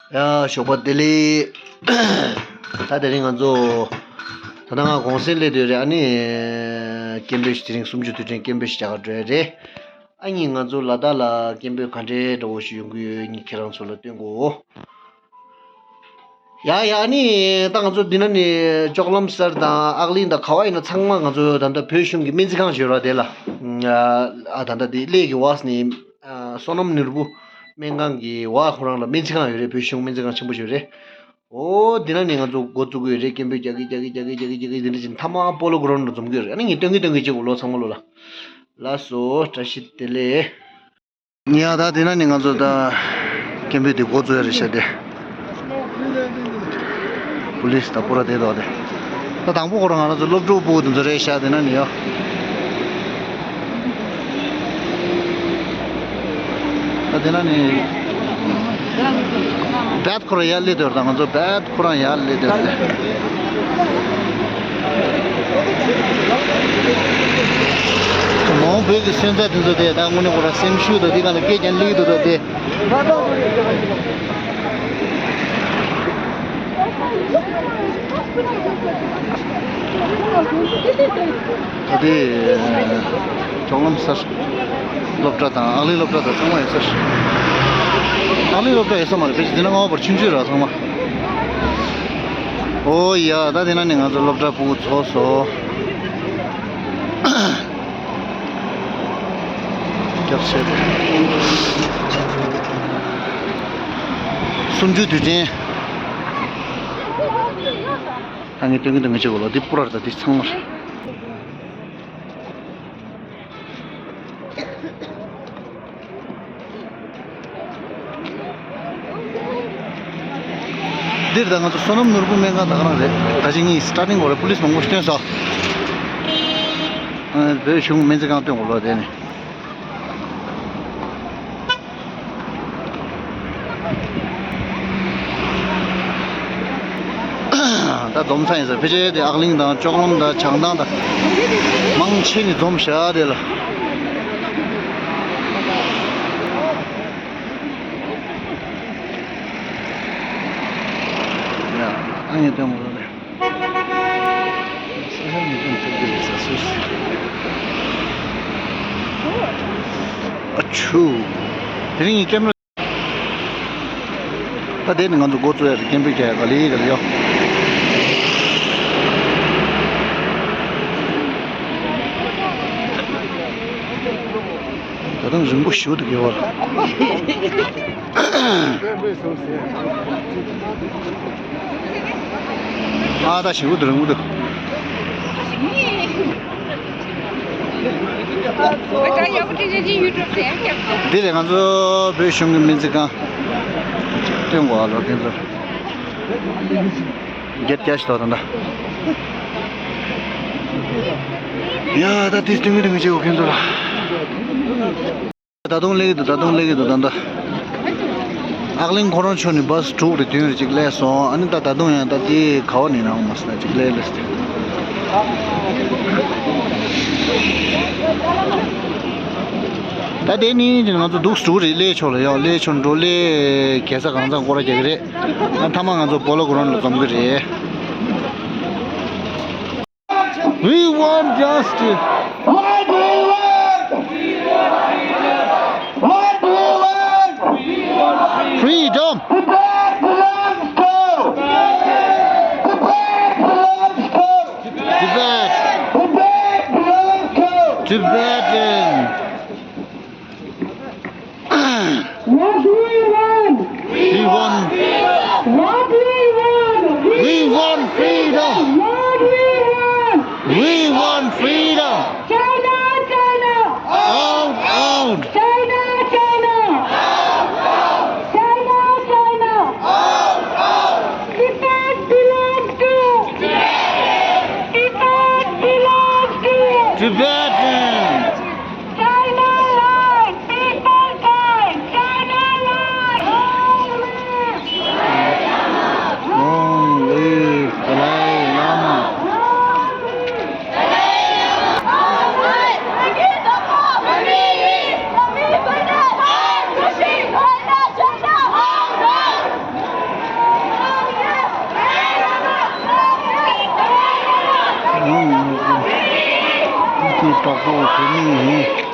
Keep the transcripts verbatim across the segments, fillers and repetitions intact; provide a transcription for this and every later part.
ཡ། ཞོགས་པ་བདེ་ལེགས། ད་དེ་རིང་ང་ཚོ་ད་ལྟ་ང་གུང་སེང་སླེབས་བསྡད་ཡོད་རེད། ཨ་ནི་སྐད་འབོད་ཞིག་དེ་རིང་གསུམ་བཅུ་དུས་དྲན་སྐད་འབོད་ཞིག་རྒྱག་ག་འགྲོ་ཡ་རེད། ཨ་ནི་ང་ཚོ་ལ་དྭགས་ལ་སྐད་འབོད་ག་འདྲའི་འདྲ་བོ་ཞིག་ཡོང་གི་ཡོད། ཨ་ནི་ཁྱེད་རང་ཚོ་ལ་སྟོན་གོ། ཡ་ཡ། ཨ་ནི་ད་ང་ཚོ་འདི་ན་ནི་ལྕོག་ལམ་གསར་དང་ཨག་གླིང་དང་ག་བ་ཡིན་ན་ཚང་མ་ང་ཚོ་ད་ལྟ་བོད་གཞུང་གི་སྨན་རྩིས་ཁང་ཞིག་ཡོད་ར། དེ་ལ་ཨ་ད་ལྟ་དེ་གླེ་གི་བ་ནི་བསོད་ནམས་ནོར་བུ་སྨན་ཁང་གི་བ་ཁོ་རང་ལ་སྨན་རྩིས་ཁང་ཡོད་རེད། བོད་གཞུང་སྨན་རྩིས་ཁང་ཆེན་པོ་ཞིག་ཡོད་རེད། ཨོ་འདི་ན་ནི་ང་ཚོ་འགོ་བཙུགས་ཀྱི་ཡོད་རེད། སྐད་འབོད་རྒྱག་གི་རྒྱག་གི་རྒྱག་གི་རྒྱག་གི་རྒྱག་གི་འདི་འདྲ་བྱས་ནས་མཐའ་མ་སྤོ་ལོ་གྷི་རའུན་ཌ་ལ་འཛོམས་ཀྱི་ཡོད་རེད། ཨ་ནི་ངས་སྟོན་གི་སྟོན་གི་བྱེད་དགོས་ལོ། ཚང་མ་ལོ་ལ་ལགས་སོ། བཀྲ་ཤིས་བདེ་ལེགས། ཡ། ད་དེ་ན་ནི་ང་ཚོ་ད་སྐད་འབོད་དེ་འགོ་བཙུགས་ཡ་རེད་ཤག་དེ། པུ་ལིས་ད་པུ་ར་དེ་དོ་དེ། ད་དང་པོ་ཁོ་རང་ང་རང་ཚོ་སློབ་ཕྲུག་སྤུ་གུ་དེ་ཚོ་རེད་ཤག་དེ་ན་ནི་ཡོ། ད་དེ་ན་ནི། བད་ཁོ་རང་ཡར་སླེབས་དོར་དང་ང་ཚོ་བད་ཁོ་རང་ཡར་སླེབས་དོར་དེ། མོང་བོད་ཀྱི་སོན་རྩ་དེ་ཚོ་དེ་ད་དངོས་གནས་ཁོ་རང་སེམས་ཤུགས་དང་དེ་ག་ལ་སྐད་ཀྱང་སླེབས་དོ་དོ་དེ། ད་ལྟའི་ལྕོག་ལམ་གསར། སློབ་གྲྭ་དང་ཨག་གླིང་སློབ་གྲྭ་དང་ཚང་མ་ཡོད་ས་རེད། ཨག་གླིང་སློབ་གྲྭ་ཡོད་ས་མ་རེད། ཕལ་ཆེར་འདི་ན་སྔ་བར་ཆུང་ཆུང་ར་ཚང་མ། ཨོ་ཡ། ད་དེ་ན་ནི་ང་ཚོ་སློབ་གྲྭ་ཕྲུ་གུ་ཚོགས་སོ། སྐྱབས་ཆེ། གསུམ་བཅུའི་དུས་དྲན། ད་ངས་སྟོན་གི་འདུག་ངས་བྱེད་དགོས་ལ། འདི་པུ་ར་རེད། ད་འདི་ཚང་མ་རེད། འདིར་ད་ང་ཚོ་བསོད་ནམས་ནོར་བུ་སྨན་ཁང་ད་ག་རང་རེད། ད་ཅི་ངས་སི་ཊར་ཊིང་གོ་རེད། པུ་ལིས་མང་པོ་ཞིག་བཏོན་སོང་། ཨ། བོད་གཞུང་སྨན་རྩིས་ཁང་བཏོན་དགོས་ལ་དེ་ནི། ད་འཛོམས་ས་ཡིན་ཟེར། ཕལ་ཆེར་དེ་ཨག་གླིང་དང་ལྕོག་ལམ་དང་བྱང་ཐང་དང་མང་ཆེ་ནི་འཛོམས་ཤག་དེ་ལ། ཡ། ཨ་ཡེ་སྟོན་དགོས་རེད། ས་ཆ་ནས་སྟོན་ཐུབ་ཀྱི་རེད་ཟེར་སུས། ཨ་ཆུ། དེ་རིང་ངའི་ཀེམ་ར། ད་དེ་ནི་ང་ཚོ་འགོ་བཙུགས་ཡ་རེད། སྐད་འབོད་རྒྱག་ཡ་ག་ལེ་ག་ལེ་ཡོད། ད་དུང་རིང་པོ་ཞིག་འདུག་གི་བར། ཨ། ད་ཞིག་འདུག་རིང་པོ་འདུག་འདི་རེད། ང་ཚོ་བོད་གཞུང་གི་སྨན་རྩིས་ཁང་སྟོན་དགོས། ཨ་ལོ་དེ་ཚོ་བརྒྱད་བརྒྱ་ཞིག་འདུག་ད་ལྟ། ཡ། ད་དེ་སྟོན་གི་འདུག་ངས་བྱེད་དགོས་ཁྱེད་ཚོ་ལ། ད་དུང་སླེབས་ཀྱི་འདུག་ད་དུང་སླེབས་ཀྱི་འདུག་ད་ལྟ། ཨག་གླིང་ཁོ་རང་ཕྱོགས་ནས་བཱས་དྲུག་རེ་བདུན་རེ་ཅིག་སླེབས་སོང་། ཨ་ནི་ད་ད་དུང་ཡང་ད་དེ་ག་བ་ནས་ནང་མ་སླེབས་ཅིག་སླེབས་སླེབས་ཏེ། ད་དེ་ནི་ང་ཚོ་འདུག་དྲུག་རེ་སླེབས་ཆོག་ལ་ཡོད། སླེབས་ཆོག་འགྲོ་སླེབས་གེ་སར་གངས་རྫོང་སྐོར་ར་རྒྱག་གི་རེད། ཨ། མཐའ་མ་ང་ཚོ་སྤོ་ལོ་གྷི་རའུན་ཌ་ལ་འཛོམས་གི་རེད། We want justice. What do we want? What do we want? Freedom. Tibet belongs to. Tibet belongs to. Tibet. Tibet belongs to. Tibetan. What do we want? We want. What do we want? We want freedom. What do we want? We want freedom. China, China. Out, out. China, China. Out, out. China, China. Out, out. Tibet belongs to. Tibet belongs to. Tibetans. China life, people time, China life. Long live Dalai Lama. ཨོ་བོད་མི་ཡིན།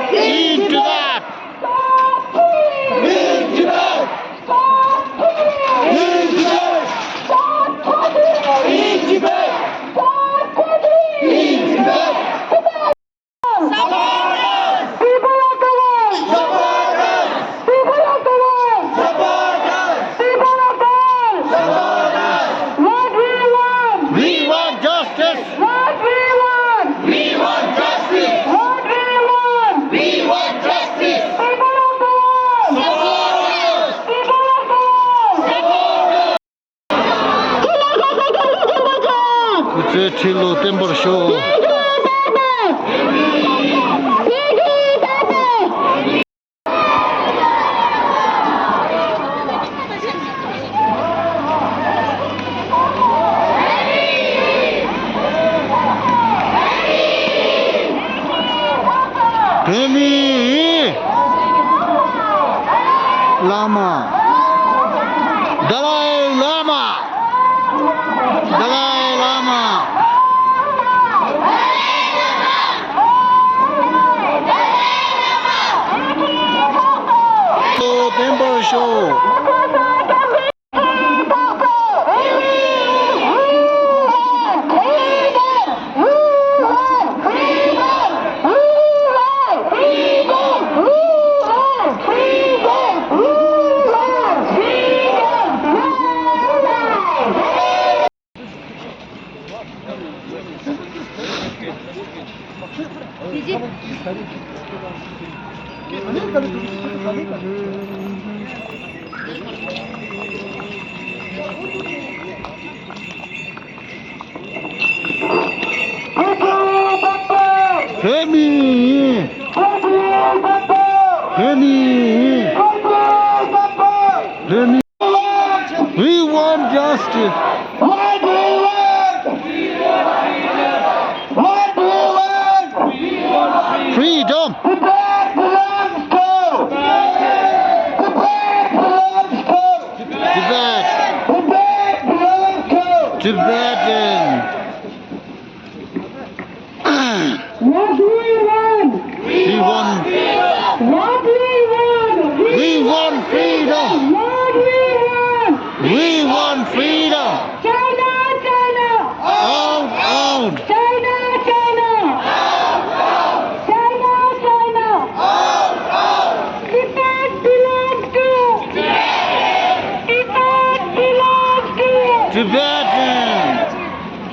Into that! People of the world! People of the world! People of the world! What we want! We want justice! What we want! We want justice! What we want! We want justice! People of the world! Support us! People of the world! Support us! སྐུ་ཚེ་ཁྲི་ལོ་བརྟན་པར་ཤོག་བོད་མིའི་བླ་མ། དཱ་ལའི་བླ་མ། དཱ་ལའི་བླ་མ། ཐུགས་བརྟན་པར་ཤོག་བོད་མི། བོད་མི། བོད་མི། We want justice. What do you want? What do you want? Freedom. Tibet belongs to. Tibet belongs to. Tibet. Tibet belongs to. Tibetan. What do we want? We want. What do we want? We want freedom. What we want? We want freedom. China, China. Out, out. China, China. Out, out. China, China. Out, out. Tibet belongs to. Tibet belongs to. Tibetan.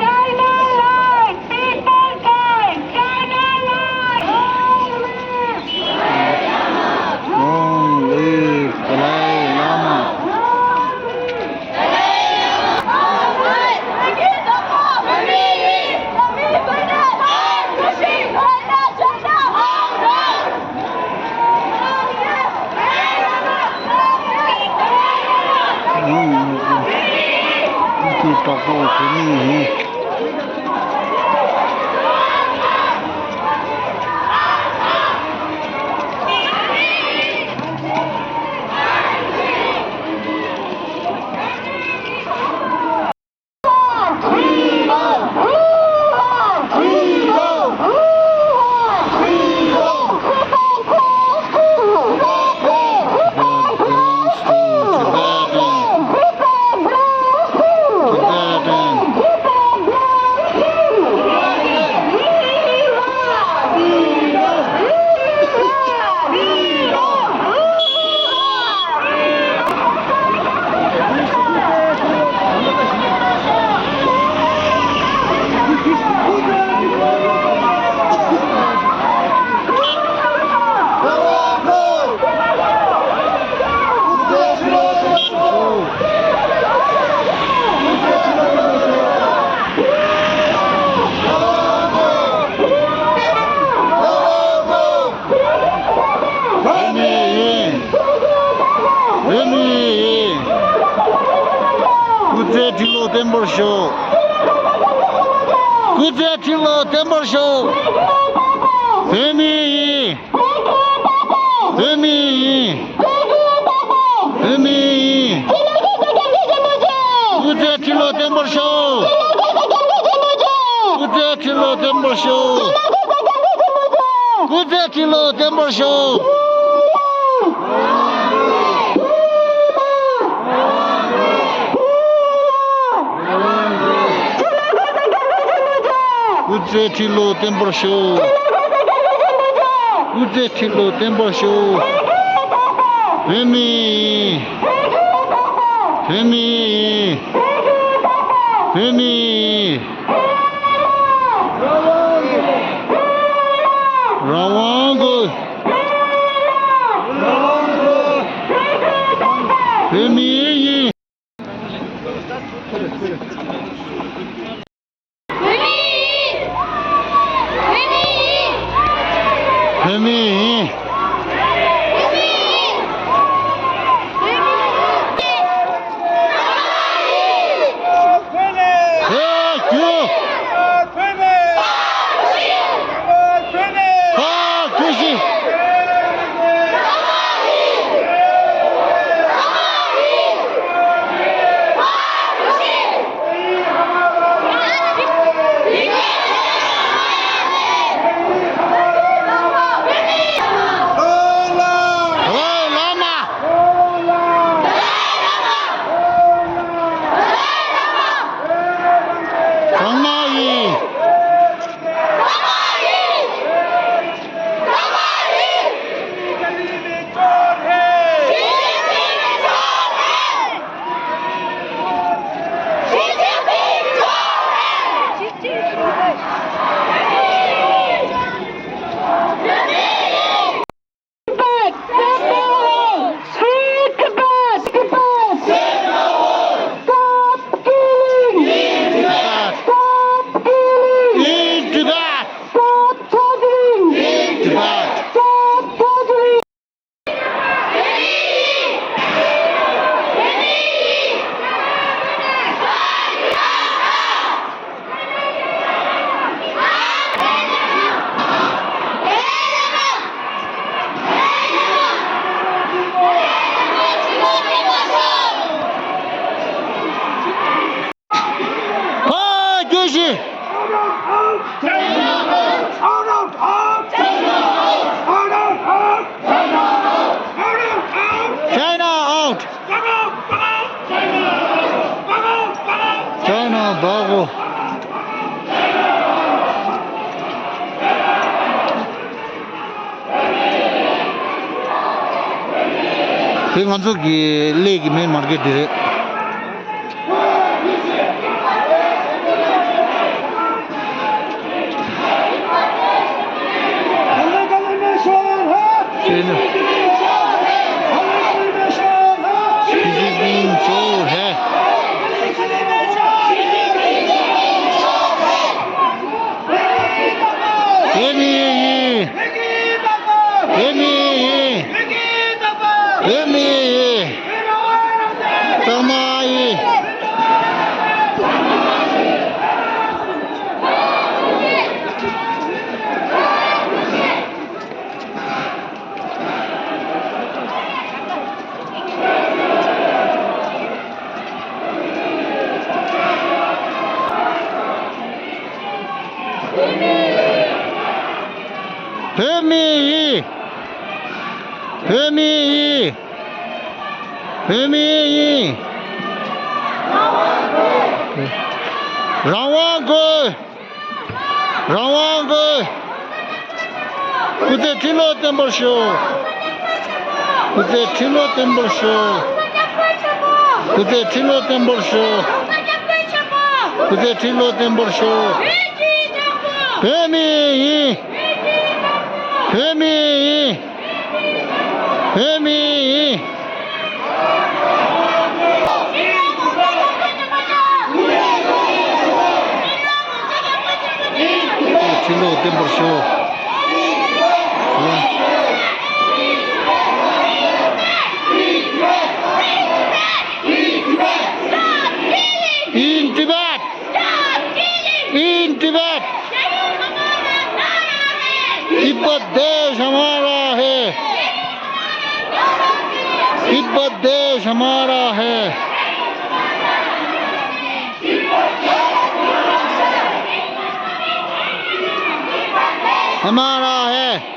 China life! People die! China life! Long live! Long live Dalai Lama! ཨུ་ཚུགས་དྲག་པོ་བྱེད་མུས་ཡིན། སྐུ་ཚེ་ཁྲི་ལོ་བརྟན་པོར་ཤོག་སྐུ་ཚེ་ཁྲི་ལོ་བརྟན་པོར་ཤོག་བོད་མི་ཡིན། བོད་མི་ཡིན། བོད་མི་ཡིན། སྐུ་ཚེ་ཁྲི་ལོ་བརྟན་པོར་ཤོག་སྐུ་ཚེ་ཁྲི་ལོ་བརྟན་པོར་ཤོག་སྐུ་ཚེ་ཁྲི་ལོ་བརྟན་པོར་ཤོག་སྐུ་ཚེ་ཁྲི་ལོ་བརྟན་པོར་ཤོག་སྐུ་ཚེ་ཁྲི་ལོ་བརྟན་པོར་ཤོག་བོད་མི་ཡིན། བོད་མི་ཡིན། བོད་མི་ཡིན། རང་དབང་དགོས། བོད་མི་ཡིན། བོད་མི་ཡིན། བོད་རྒྱུགས། ཕར་རྒྱུགས་ཤིག་ལོ་ལ་མ། ཚང་མ་ཡིན། ཕར་རྒྱུགས་ཤིག China out! China བདག་པོ། དེ་ང་ཚོ་གི་གླེ་གི་མེ་མར་གེ་འདི་རེད། བོད་མི་ཡིན། བོད་མི་ཡིན། བོད་མི་ཡིན། གཙང་མ་ཡིན། བོད་མི་ཡིན། བོད་མི་ཡིན། བོད་མི་ཡིན། རང་དབང་དགོས། རང་དབང་དགོས། སྐུ་ཚེ་ཁྲི་ལོ་བརྟན་པར་ཤོག་སྐུ་ཚེ་ཁྲི་ལོ་བརྟན་པར་ཤོག་སྐུ་ཚེ་ཁྲི་ལོ་བརྟན་པར་ཤོག་སྐུ་ཚེ་ཁྲི་ལོ་བརྟན་པར་ཤོག་བོད་མི་ཡིན། བོད་མི་ཡིན། བོད་མི་ཡིན། ཁྲི་ལོ་བརྟན་པར་ཤོག In Tibet! In Tibet! Tibet देश हमारा है। तिब्बत देश हमारा है। हमारा है।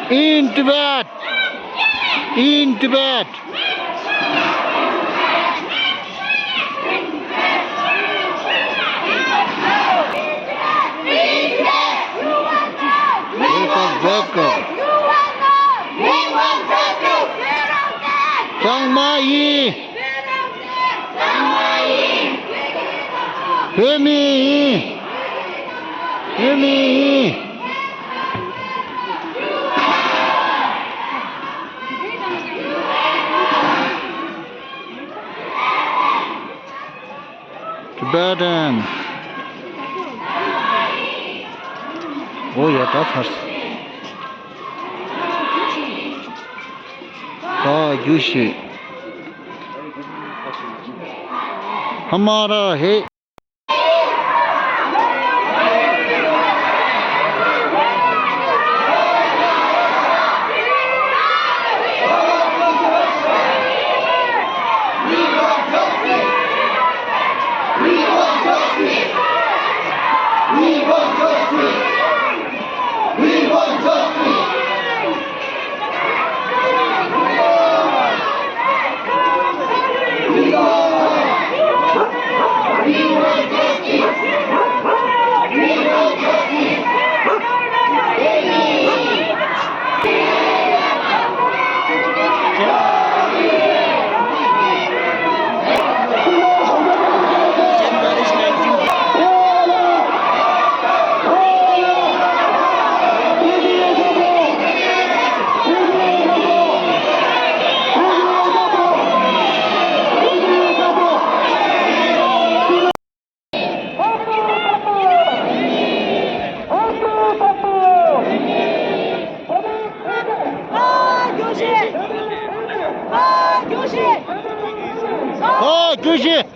In Tibet! In Tibet! Welcome, welcome. ཚང་མ་ཡིན། བོད་མི་ཡིན། བོད་མི་ཡིན། Tibetan. ཨོ་ཡ་ད་ཚར། ད་རྒྱུ་ཞིག हमारा है। ཨ། བརྗོད་གཞི།